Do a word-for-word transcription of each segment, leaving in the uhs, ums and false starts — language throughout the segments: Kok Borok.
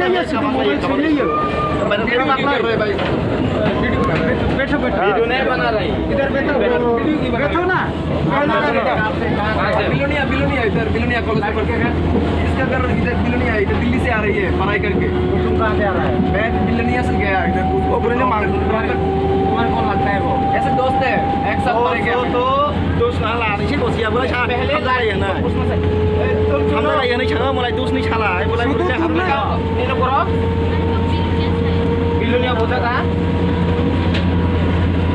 ये सीधे मोबाइल छीन लियो। बैठो, बैठो। वीडियो नहीं बना रही। इधर बैठो, बैठो ना। बिलोनिया, बिलोनिया, इधर बिलोनिया कॉलेज में पढ़ के है। इसका घर इधर बिलोनिया है, इधर दिल्ली से आ रही है पढ़ाई करके। तुम कहाँ से आ रहा है? मैं बिलोनिया से गया इधर। वो बोले ना, मार-, तुम्हारे कौन लगता है वो? ऐसे दोस्त है, एक साथ पढ़े गया। तो, तो दोस्त ना लाने से कोशिश, बोला, "अच्छा, पहले हम जा रहे हैं ना।" उसमें से, ए, तुम सुनो। हम जा रहे हैं, नहीं, चलो, बोला, दोस्त नहीं, चला, बोला, सुनो, बोला, हम तुम जा ना। Nini borok? Bilonia bujak ha?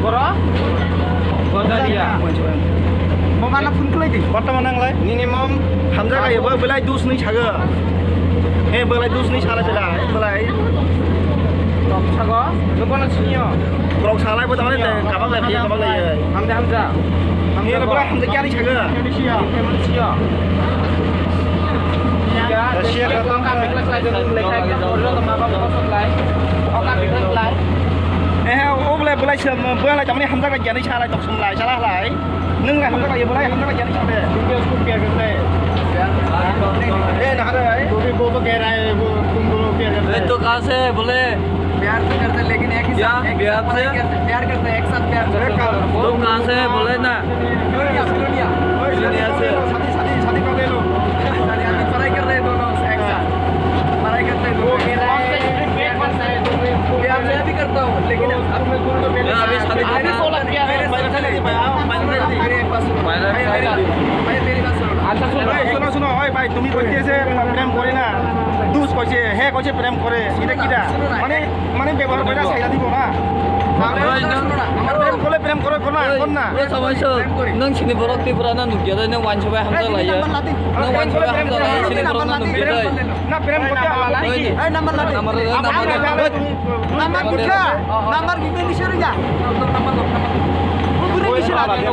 Borok? Gojaria. Mama na phone khlai di. Bortoman nang lai? Nini mom? Hamjak hai bo belai dus ni sago. He belai dus ni sala belai, belai. Sago? Nokono siniyo? Borok salai bo tamani te kabak lai, kabak lai. Hamja, hamja. Hamja ni ko. Bora hamja kya ni chaga? Hamja siya. Siya ka tong ka mikla khlai jong lekha ka order to ma ba ko lai. Oka mikla khlai. Eh, o bole bole se bole tamani hamja ka jani chalai tok sum lai chala lai. Nung lai hamja ka ye bole hamja ka jani chale. Video shoot kya karta hai? Eh, na hai. Wo bhi wo to keh raha hai, wo tum dono kya karta hai? To kahan se bole? प्यार तो करते हैं, लेकिन एक ही क्या? साथ, एक ही प्यार साथ पढ़ाई से? करते हैं, प्यार करते हैं, एक साथ प्यार करते हैं। तुम कहाँ से है? बोले ना। बिलोनिया, बिलोनिया। बिलोनिया से। शादी, शादी, शादी कर ले लो। शादी, अभी पढ़ाई कर रहे हैं दोनों एक साथ। पढ़ाई करते हैं दोनों। वो मेरा है, प्यार करता है, तो मैं प्यार मैं भी करता हूँ, लेकिन अब मैं दोनों को पहले यार, अभी शादी मैंने करना बोला, है। प्यार मैंने करता है। समझा नहीं पाया, मैंने अरे, एक बात सुनो। भाई, मेरी, भाई, मेरी बात सुनो। अच्छा, सुनो। এই, শুনো, শুনো, ওই ভাই, তুমি কইতেছে প্রেম করে না, দুষ কইছে, হে কইছে প্রেম করে, এটা কিটা? মানে, মানে ব্যবহার করে সাইডা দিব না। প্রেম করলে প্রেম করে, কর না, কর না। Nang sini borok Tripura na nukya dai, nang wansa bai hamjak laiya. Nang wansa bai hamjak laiya, sini borok na nukya dai. না, প্রেম করতে আমার এই, এই নাম্বার লাগে। আমার এই নাম্বার দে। নাম্বার বুঝা? নাম্বার বিপে নিচে রইয়া। উপরে নিচে লাগে।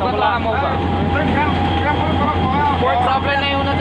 कोई प्रॉब्लम नहीं होना